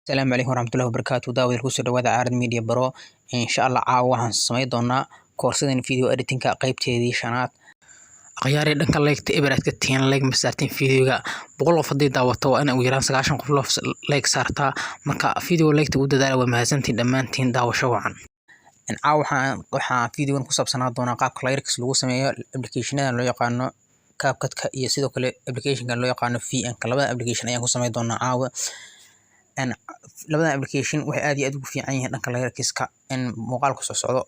Asalaamu calaykum waraxmatullahi wabarakaatu. Daawadayaal, kusoo dhawaada Caarad Media Baro. Insha Allah caawa waxaan samayn doonaa koorsadan video editingka qaybteedii shanaad. Akhyaari, dhanka like-ta eber aad ka tihiin, like ma saartiin. Videoga 100 qof haddii daawato, waa in ugu yaraan 90 qof loo like saartaa. Marka video like-ta ugu dadaala. Waa mahadsantiin dhammaantiin, daawasho wacan. Caawa waxaan videogan ku saabsanaa doonaa qaabka lyrics lagu sameeyo applicationadan loo yaqaano CapCut-ka iyo sidoo kale applicationkan loo yaqaano VN-ka. Labada application ayaan ku sameyn doonaa caawa. Labadan application waxay aad iyo aad ugu fiican yihiin dhanka lyricska in muuqaalku soo socdo.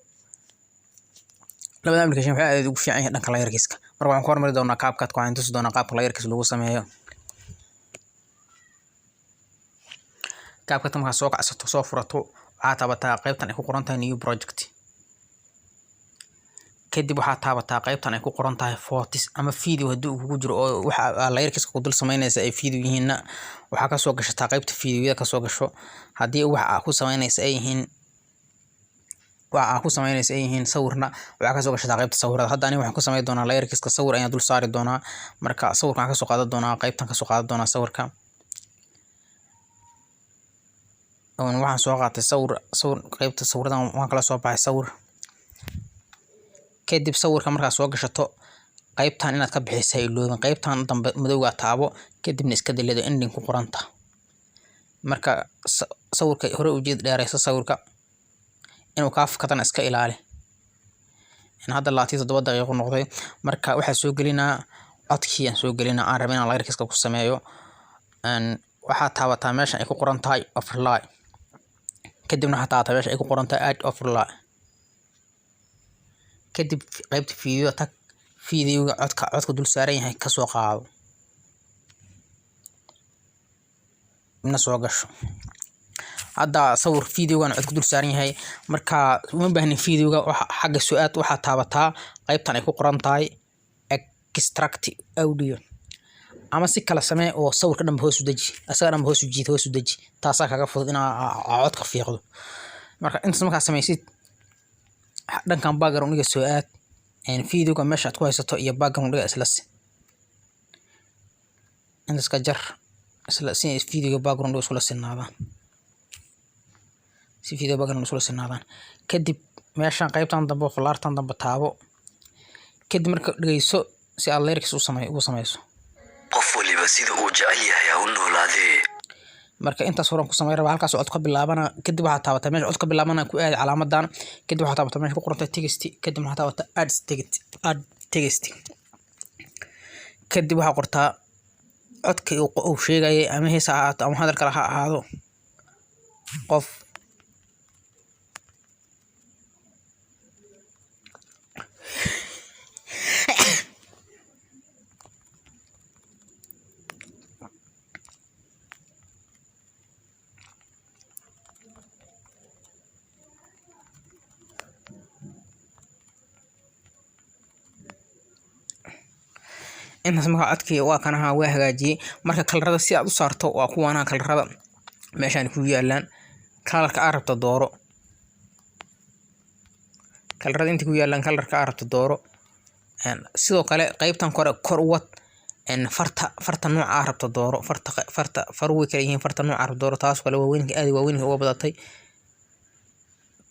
Labadan application waxay aad ugu fiican yihiin dhanka lyricska. Marka waxaan ku hormari doonaa CapCut-ka. Waxaan tusi doonaa qaabka lyrics lagu sameeyo CapCut. Markaad soo kacsato, soo furato, waxaa taabataa qaybtan ay ku qoran tahay new project. Kadib waxaa taabataa qaybtan ay ku qoran tahay photos ama video. Haddii uu kugu jiro oo waxa lyricska ku dul sameynaysa ay video yihiinna, waxaa kasoo gashataa qaybta videoyada kasoo gasho. Haddii waxa aa ku sameynaysa ay yihiin waxa aa ku sameynaysa ay yihiin sawirna, waxaa kasoo gashataa qaybta sawirada. Hadda aniga waxaan ku sameyn doonaa lyricska, sawir ayaan dul saari doonaa. Marka sawirka waxaan kasoo qaadan doonaa qaybtan, kasoo qaadan doonaa sawirka. Waxaan soo qaatay sawir qaybta sawiradan waan kala soo baxay sawir. Kadib sawirka markaad soo gashato, qaybtan inaad ka bixisa ha iloobin. Qaybtan dambe madowga taabo, kadibna iska dileedo ending ku qoranta. Marka sawirka hore ujeed dheerayso, sawirka inuu kaa fakadana iska ilaali. Hadda 27 daqiiqo noqday. Marka waxaa soo gelinaa codkii aan soo gelinaa aan rabay inaan lyricska ku sameeyo. Waxaa taabataa meeshan ay ku qoran tahay overlay. Kadibna waxaa taabataa meesha ay ku qoran tahay add overlay. Kadib qaybta video tag, videoga codka dul saaran yahay kasoo qaado, na soo gasho. Hadda sawir videogan codka dul saaran yahay, marka uma baahnin videoga. Waxa xagga su-aad waxaa taabataa qaybtan ay ku qoran tahay extract audio, ama si kala samee oo sawirka dhanba hoos u deji, asaga dhanba hoos u jiid, hoos u deji. Taasaa kaga fudud inaa codka fiiqdo. Marka intaas markaa samaysid, dhankan background-iga soo aad. Videoga meesha aad ku haysato iyo background-iga isla si intaas ka jar isla si videoga background iskula sinaadaan, si video background iskula sinaadaan. Kadib meeshan qaybtan dambe oo falaartan dambe taabo. Kadib marka dhegeyso si aad lyrics u samey ugu sameyso. Qof waliba sida uu jecel yahay ha u noolaadee. Marka intaas horan ku samey rabaa, halkaas cod ka bilaabana. Kadib waxaa taabataa meesha cod ka bilaabana, ku aadi calaamadan. Kadib waxaa taabataa meesha ku qorantay text. Kadib waxaa taabataa add text, add text. Kadib waxaa qortaa codka uu sheegayay, ama hees ha ahaato ama hadal kale ha ahaado. Qof intaas. Marka codkii waa kanaha, waa hagaajiyey. Marka kalarada si aad u saarto, waa kuwaanaha kalarada meeshaan ku yaalaan. Kalarka aad rabto dooro. Kalarada inta ku yaalaan, kalarka aad rabto dooro. Sidoo kale qaybtan kore kor u wad. Farta nooca aad rabto dooro. Farta faru way kala yihiin. Farta nooca aad rabto dooro. Taas kale waaweynka aad waaweynka uga badatay.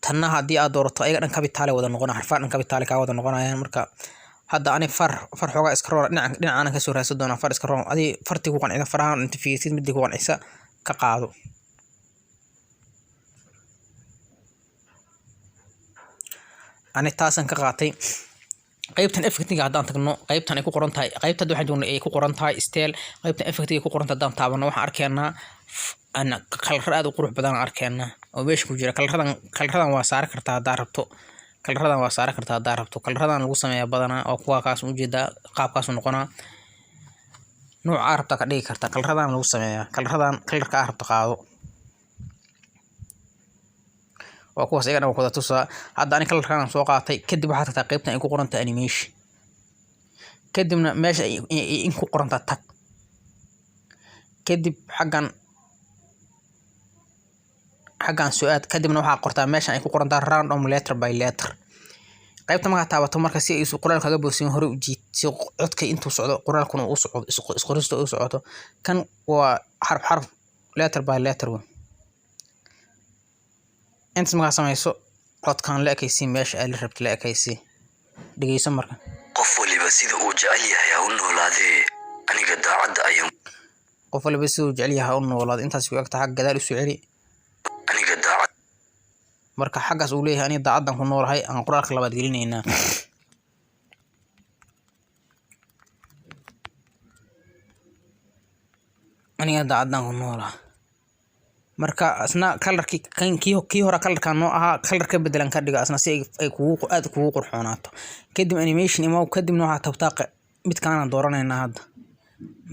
Tanna haddii aad doorato, ayaga dhan capital wada noqonaya, xarfaha dhan capital kaa wada noqonayaan. Marka hadda ani far xoogaa iska roora dhinacaanan kasoo raadsan doonaa far iska roon. Adii fartii ku qancida, farahan inta fiirsid, midii ku qancisa ka qaado. Ani taasan ka qaatay. Qaybtan effectiga haddaan tagno, qaybtan ay ku qoran tahay, qaybta hadda waxaan joognay ay ku qoran tahay style, qaybtan effectiga ku qoran tahay haddaan taabano, waxaan arkaynaa kalaro aad u qurux badan aan arkaynaa oo meesha ku jira. Kalaradan waa saari kartaa haddaa rabto. Kalaradan waa saari kartaa haddaa rabto. Kalaradan lagu sameeyaa badanaa oo kuwa kaas ujeedaa, qaabkaasu noqonaa. Nooca aa rabtaa ka dhigi kartaa. Kalaradan lagu sameeyaa. Kalaradan kalarka aa rabto qaado. Waa kuwaas, iyagana waa kuwada tusaa. Hadda ani kalarkan soo qaatay. Kadib waxaad tagtaa qaybtan ay ku qoran tahay animation. Kadibna meesha in ku qoran tahay tag. Kadib xaggan soo aad. Kadibna waxaa qortaa meeshan ay ku qoran tahay random letter by letter. Qaybta markaad taabato, marka si ay qoraal kaga boosiin, hore u jiid si codka intuu socdo qoraalkuna uu socdo, isqorista u socoto. Kan waa xarf xarf, letter by letter wey. Intaas markaa samayso, codkan la ekaysii meesha aad la rabta la ekaysii. Dhegeyso marka. Qof waliba sida uu jecel yahay ha u noolaadee, aniga daacadda ayaan Qof waliba siduu jecel yahay ha u noolaado. Intaas ku egta, xagga gadaal usoo celi. Aniga daacad Marka xaggaas uu leeyahay "aniga daacaddan ku noolahay" aan qoraalka labaad gelinaynaa. Aniga daacaddan ku noolahay. Marka asna colorkii kan kii hore colorkan noo ahaa, color ka bedelan ka dhigo asna si ay kugu aad kugu qurxoonaato. Kadib animation imow, kadibna waxaa tabtaa midkaanaan dooranaynaa hadda,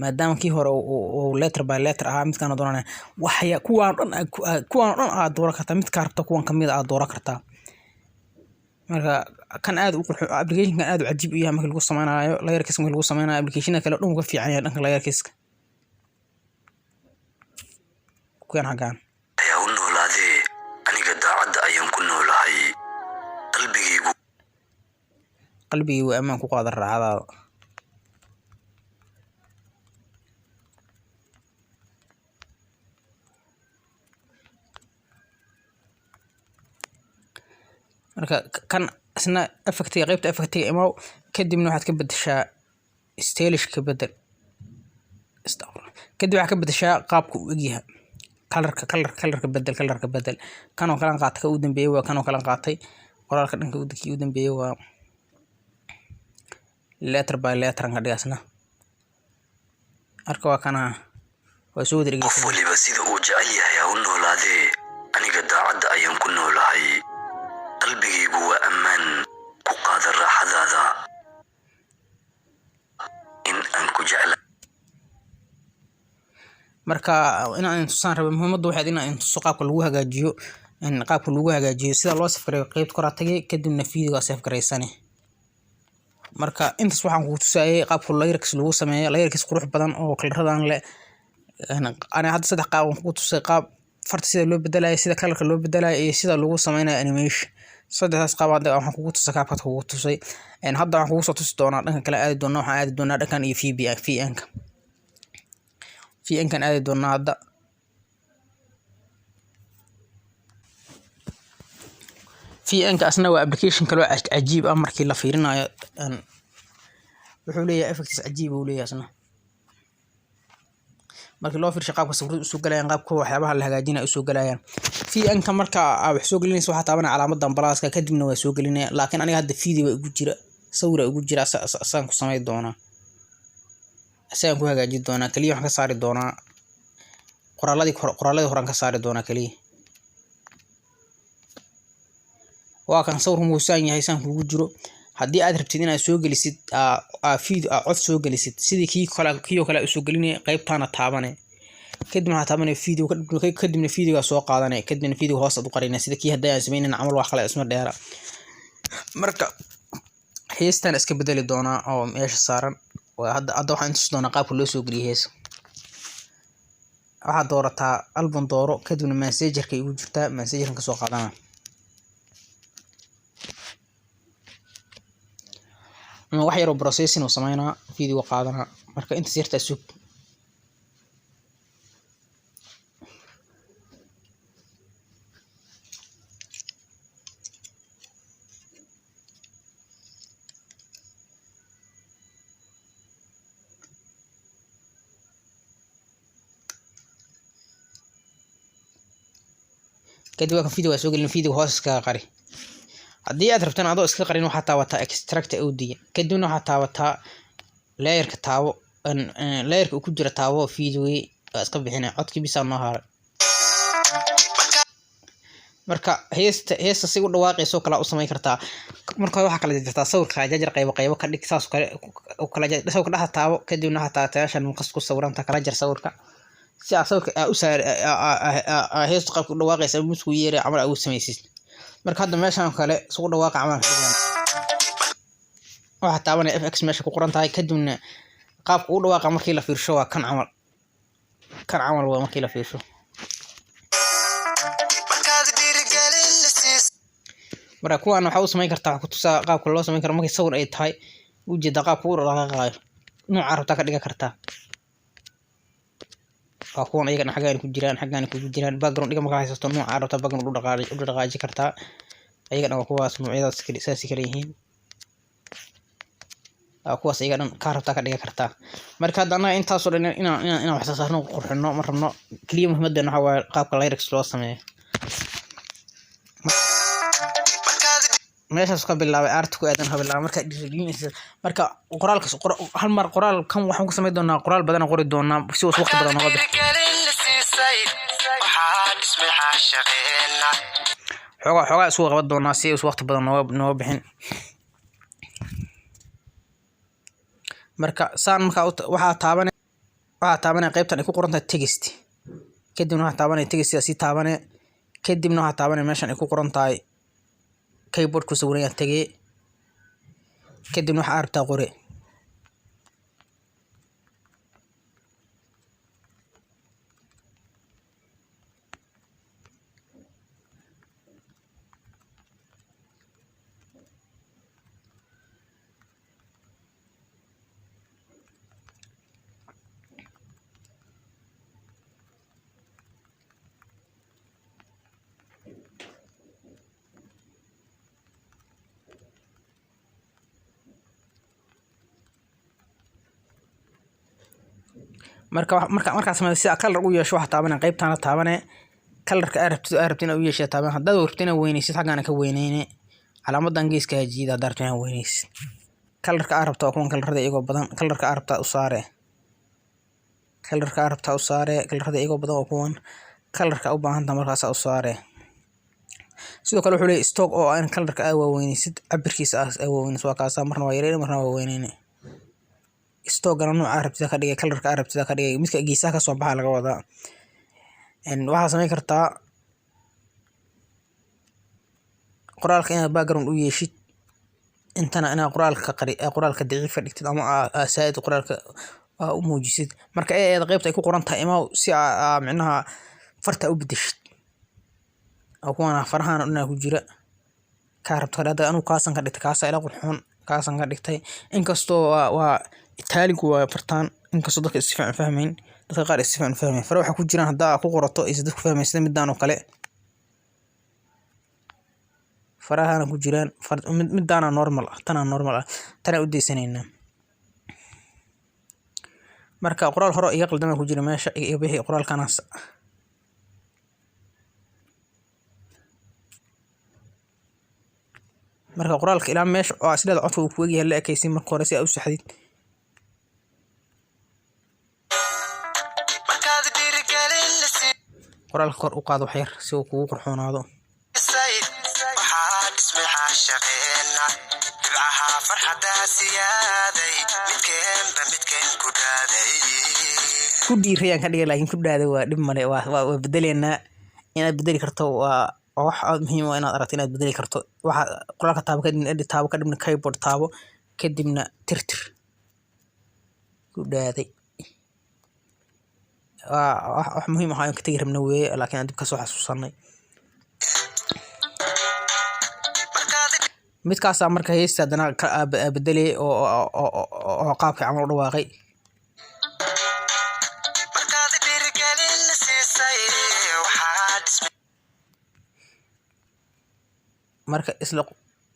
maadaama kii hore uu letter by letter ahaa, midkaan dooranaya. Waxya kuwaan dhan kuwaan dhan aad dooran kartaa, midkaa rabta kuwan kamid aad dooran kartaa. Marka kan aad u qurxo, applicationkan aad u cajiib u yahay marka lagu sameynayo layerkiisa. Marka lagu sameynayo applicationada kale dhan wuu ka fiican yahay dhanka layerkiiska. Kuwan xaggaan. Ha u noolaadee, aniga daacadda ayaan ku noolahay, qalbigaygu Qalbigii waa ammaan, ku qaada raaxadaada. Marka kan isna effectiga, qaybta effectiga imow, kadibna waxaad ka bedeshaa stylish ka bedel. Astaqfirullah. Kadib waxaad ka bedeshaa qaabka uu egyahay, colorka, colorka bedel, colorka bedel. Kan oo kale qaatay, ka ugu dambeeyay waa kan oo kale qaatay. Qoraalka dhanka kii ugu dambeeyay waa letter by letter aan ka dhigasna. Marka waa kana, waa soo wada Qof dhegeysanaa. waliba sida uu jecel yahay ha u noolaadee, aniga daacadda ayaan ku noolahay, qalbigaygu waa ammaan, ku qaada raaxadaada, in aan ku jecla Marka inaan tusaan rabo, muhiimaddu waxay inaan tuso qaabka lagu hagaajiyo, in qaabka lagu hagaajiyo sida loo save gareeyo. Qaybta koraa tagay, kadibna videoga save gareysane. Marka intaas waxaan kugu tusayay qaabka layerkiis lagu sameeyo, layerkiis qurux badan oo colorradan leh. Ani hadda saddex qaab aan kugu tusay: qaab farta sida loo bedelayo, sida colorka loo bedelayo iyo sida lagu sameynayo animation. Saddexdaas qaab hadda waxaan kugu tusay, qaabkaad kugu tusay. Hadda waxaan kugu soo tusi doonaa dhanka kale aadi doonaa. Waxaan aadi doonaa dhankan iyo VPN, VN-ka, VN-kan aadi doonaa hadda. VN-ka asna waa application kaloo cajiib ah markii la fiirinayo. Wuxuu leeyahay effects cajiib uu leeyahay asna markii loo fiirsho qaabka sawiradu usoo galayaan, qaabka waxyaabaha la hagaajinayo usoo galayaan. VN-ka marka aa wax soo gelinaysa, waxaa taabanaya calaamadan pluska, kadibna waa soo gelinaya. Laakiin aniga hadda video baa igu jira, sawira igu jira, saan ku samey doonaa, isagaan ku hagaajin doonaa. Kaliya waxaan ka saari doonaa qoraaladii hore, qoraaladii horaan ka saari doonaa kaliya. Waa kan sawirku muusaan yahay, saan kugu jiro. Haddii aad rabtid inaad soo gelisid aa video, aa cod soo gelisid, sidii kii kale, kii oo kale usoo gelinaya, qaybtaana taabanay, kadibna waxaa taabanaya video, kadibna videogaa soo qaadanaya, kadibna video hoos aad u qarinaya, sida kii hadda aan sameynin camal. Wax kale isma dheera. Marka heestan iska bedeli doonaa oo meesha saaran. Waa hadda waxaan tusi doonaa qaabka loo soo geliyo hees. Waxaad doorataa album, dooro, kadibna messengerka igu jirtaa, messengerkan kasoo qaadana. Ama wax yaroo processing uu sameynaa, video qaadanaa. Marka intaas yartaa sug. Kadib waa kan video waa soo gelin, video hoos iskaga qari. Haddii aad rabtana adoo iska qarin, waxaad taabataa extract audio, kadibna waxaad taabataa layerka, taabo layerka uu ku jira, taabo videogii, waa iska bixinaya codkii, bisaa noo haray. Marka heesta si u dhawaaqayso kala u samayn kartaa. Marka hore waxaa kala jarjartaa sawirka, jarjar, qaybo qaybo ka dhig, saas kale u kala jar. Sawirka dhexda taabo, kadibna waxaa taabataa meeshan maqas ku sawiranta, kala jar sawirka si aad sawirka aa u saar heestu qaabka u dhawaaqaysa ama musku yeeray camal aa ugu samaysid. Marka hadda meeshan oo kale isugu dhawaaqa camal ka dhigan, waxaa taabanaya FX meesha ku qoran tahay, kadibna qaabka u dhawaaqa markii la fiirsho waa kan camal, kan camal waa markii la fiirsho. Marka kuwaan waxaa u samayn kartaa, waxaa ku tusaa qaabka loo samayn karo markii sawir ay tahay. Ujeeda qaabka u dhaqaaqayo, nooca rabtaa ka dhigan kartaa. Waa kuwan ayagana xaggaan ku jiraan, xaggaan kugu jiraan. Background dhiga markaa haysato, nooca rabta background u dhaqaaji kartaa. Ayagana waa kuwaas, noocyadaas kale saas kale yihiin. Waa kuwaas, iyaga dhan kaa rabtaa ka dhigan kartaa. Marka hadda annaga intaasoo dhan inaan wax soo saarno, qurxino ma rabno. Keliya muhiimadeena waxaa waaye qaabka lyrics loo sameeyo. Meeshaas ka bilaabay, art ku aadan ka bilaabay. Marka dhiirigelinaysa, marka qoraalkaas hal mar qoraal kan waxaan ku samayn doonaa, qoraal badan aan qori doonaa si uu waqti badan nooga bixi. Xoogaa xoogaa isku qaban doonaa si uu waqti badan nooga bixin. Marka saan markaa waxaa taabanay qaybtan ay ku qoran tahay text. Kadibna waxaa taabanay text sii taabanay. Kadibna waxaa taabanay meeshan ay ku qoran tahay keyboard ku sawiran yahay tegee. Kadibna waxaa rabtaa qore. Marka markaa sameyso, si aad color u yeesho, waxaa taabanay qaybtaana taabanay. Colorka aad rabtid inaad u yeesho taaban. Haddaad rabtid inaad weyneysid, xaggaana ka weyneyne. Calaamadan geeska jiida haddaad rabtid inaad weyneysid. Colorka aad rabto waa kuwan, colorada iyagoo badan. Colorka aad rabtaa u saare. Colorka aad rabtaa u saare. Colorada iyagoo badan waa kuwan. Colorka u baahan tahay markaasaa u saare. Sidoo kale wuxuu leeyahay stroke, oo ah in colorka aad waaweyneysid, cabirkiisa aad waaweyneysid. Waa kaasaa, marna waa yareyne, marna waa weyneyne. Strokegana nooca aad rabtid ka dhigay, colorka aad rabtid ka dhigay, midka geesaha kasoo baxa laga wadaa. Waxaa sameyn kartaa qoraalka inaad background u yeeshid, intana inaad qoraalka qari, qoraalka daciif ka dhigtid ama aa saaid qoraalka aa u muujisid. Marka ee qaybta ay ku qoran tahay imaw si aa micnaha farta u bedeshid. Oo kuwan farahan dhan ku jira kaa rabto. Hadda anigu kaasan ka dhigtay, kaasaa ila qurxoon, kaasan ka dhigtay. Inkastoo waa italic waa fartaan, inkastoo dadka si fiican fahmayn, dadka qaar si fiican fahmayn. Fara waxaa ku jiraan haddaa ku qorato aysan dadku fahmayn, sida midaan oo kale. Farahana ku jiraan midaana normal ah, tanaa normal ah, tanaa u deysanaynaa. Marka qoraal hore iga qaldama ku jira meesha, iga bixi qoraalkanaas. Marka qoraalka ilaa meesha oo isleeda codka uu ku egyahay la ekaysiin marka hore si aad u saxdid. Qoraalka kor u qaad wax yar si uu kugu qurxoonaado. Waxaa dhismay caashaqeenna, dhibcaha farxaddaa siyaaday, midkeenba midkeen ku dhaaday. Ku dhiirayaan ka dhigay, laakiin ku dhaaday waa dhib male. Waa bedeleynaa. Inaad bedeli karto waa wax aad muhiim u ah, inaad aragto inaad bedeli karto. Waxa qoraalka taabo, kadibna edit taabo, kadibna keyboard taabo, kadibna tirtir. Ku dhaaday waa wax muhiim ah aan ka tegi rabna weeye, laakiin aan dib kasoo xasuusanay. Midkaasaa marka heesta haddana ka bedelay oo qaabka camal u dhawaaqay. Markaad dhiirigelin siisay, waxaa dhismay Marka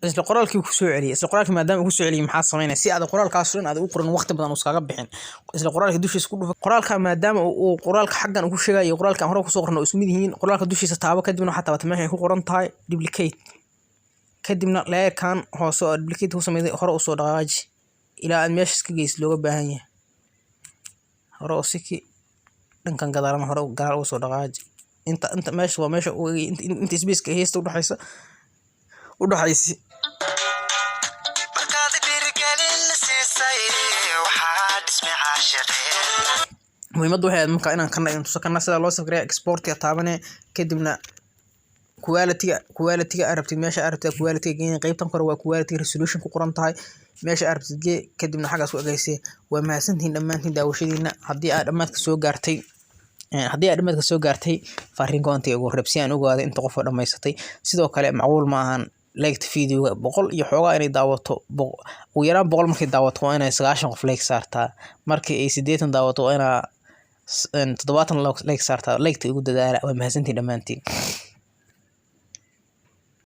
isla qoraalkii ku soo celiyay, isla qoraalkii maadaama uu ku soo celiyay, maxaa sameynaya si aad qoraalkaas dhan aad u qorin, waqti badan uuskaga bixin? Isla qoraalka dushiisa ku dhufo. Qoraalka maadaama uu qoraalka xaggan uu ku sheegayo, qoraalka aan hore kusoo qorno isku mid yihiin, qoraalka dushiisa taabo. Kadibna waxaa taabatay meesha ay ku qoran tahay duplicate. Kadibna layerkan hoose oo duplicate ku sameeyay hore usoo dhaqaaji ilaa aad meesha iska geysid looga baahan yahay. Hore u siki dhankan, gadaalna hore gadaal uga soo dhaqaaji. Inta meesha waa meesha inta space-ka heesta udhaxaysa. Markaad dhiirigelin siisay, waxaa dhismay caashaqeenna. Muhiimaddu waxay ahayd marka inaan kana tuso kana sida loo save gareeyo. Export-iga taabane, kadibna quality-ga aad rabtid, meesha aad rabtid quality-ga geyn. Qaybtan kore waa quality resolution ku qoran tahay, meesha aad rabtid gee, kadibna xaggaas ku egeysay. Waa mahadsantihiin dhammaantiin daawashadiina. Haddii aad dhammaadka soo gaartay, fariin comment-iga ugu reeb si aan ogaado inta qof oo dhammaysatay. Sidoo kale macquul ma ahan like videoga 100 iyo xoogaa inay daawato. Ugu yaraan 100 markay daawato waa inay 90 qof like saartaa. Markii ay 80 daawato waa inaa 70 like saartaa. Like-ta igu dadaala. Waa mahadsantiin dhammaantiin.